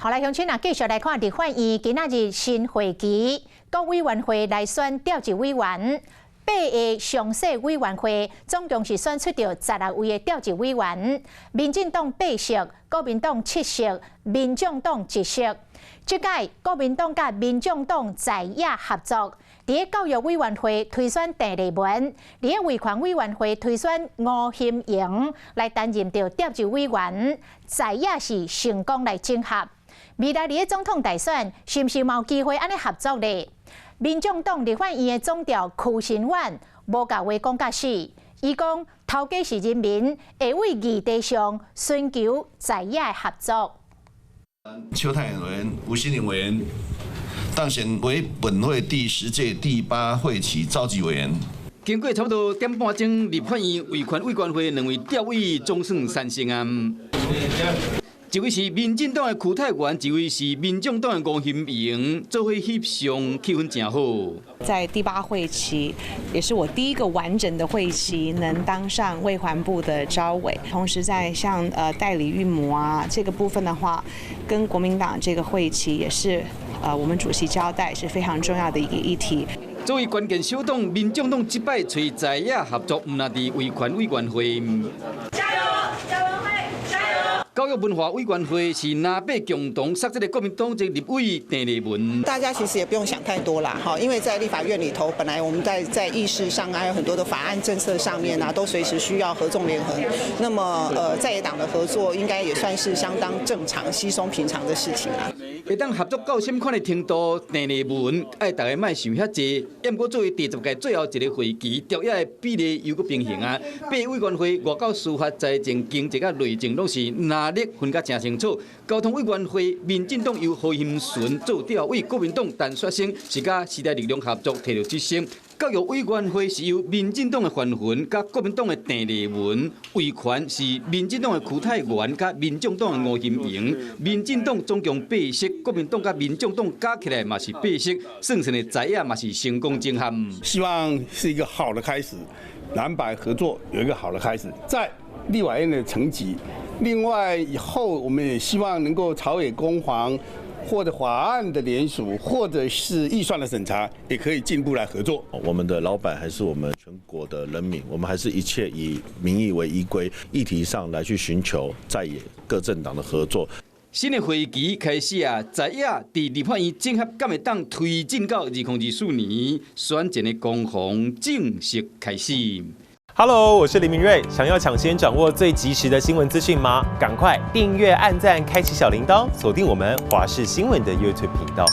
好來，鄉親啊，繼續來看立法院今仔日新會期，各委員會來選召集委員，八个常設委員會總共是選出著16位的召集委員，民進黨八席，國民黨七席，民眾黨一席。這屆國民黨佮民眾黨在野合作，佇教育委員會推選鄭麗文，佇維權委員會推選吳欣盈來擔任著召集委員，在野是成功來整合。未來佇總統大選，是毋是嘛有機會按呢合作咧？民眾黨立法院的總召許成遠無共話講甲死，伊講頭家是人民，會為議題上尋求在野的合作。邱泰源委員、吳欣盈委員當選為本會第10屆第八會期召集委員。經過差不多點半鐘，立法院維權委員會兩位召委總算產生啊。一位是民進黨的許泰源，一位是民眾黨的吳欣盈，做伙翕相，氣氛誠好。在第八會期，也是我第一個完整的會期，能當上衛環部的召委。同時，在像代理孕母啊這個部分的話，跟國民黨這個會期也是我們主席交代是非常重要的一個議題。作為關鍵小黨，民眾黨這擺揣在野合作，毋但佇維權委員會。加油！教育文化委員會是藍白共同殺這個國民黨籍立委鄭麗文。大家其實也不用想太多啦，哈，因為在立法院裡頭，本來我們在議事上啊，有很多的法案政策上面啊，都隨時需要合縱連橫。那麼，在野黨的合作應該也算是相當正常、稀鬆平常的事情啦。會當合作到啥物款的程度，鄭麗文愛大家莫想遐濟。毋過作為第10屆最後一个會期，朝野的比例又閣平衡啊。八委員會外交、司法、財政、經濟佮內政攏是藍綠分甲誠清楚。交通委員會，民進黨由何欣純做召委，國民黨陳雪生是佮時代力量合作提著這席。教育委員會是由民進黨的范雲佮國民黨的鄭麗文，維權是民進黨的許泰源佮民眾黨的吳欣盈。民進黨總共八席，國民黨佮民眾黨加起來嘛是八席，算算的在野嘛是成功整合。希望是一個好的開始，藍白合作有一個好的開始，在立法院的層級。另外，以後我們也希望能夠朝野攻防，或者法案的聯署，或者是預算的審查，也可以進一步來合作。我們的老闆還是我們全國的人民，我們還是一切以民意為依歸，議題上來去尋求在野各政黨的合作。新的會期開始啊，在野佇立法院整合，敢會當推進到2024年選前的攻防正式開始。 Hello，我是林明瑞。想要搶先掌握最及時的新聞資訊嗎？趕快訂閱、按讚、開啟小鈴鐺，鎖定我們華視新聞的 YouTube 頻道。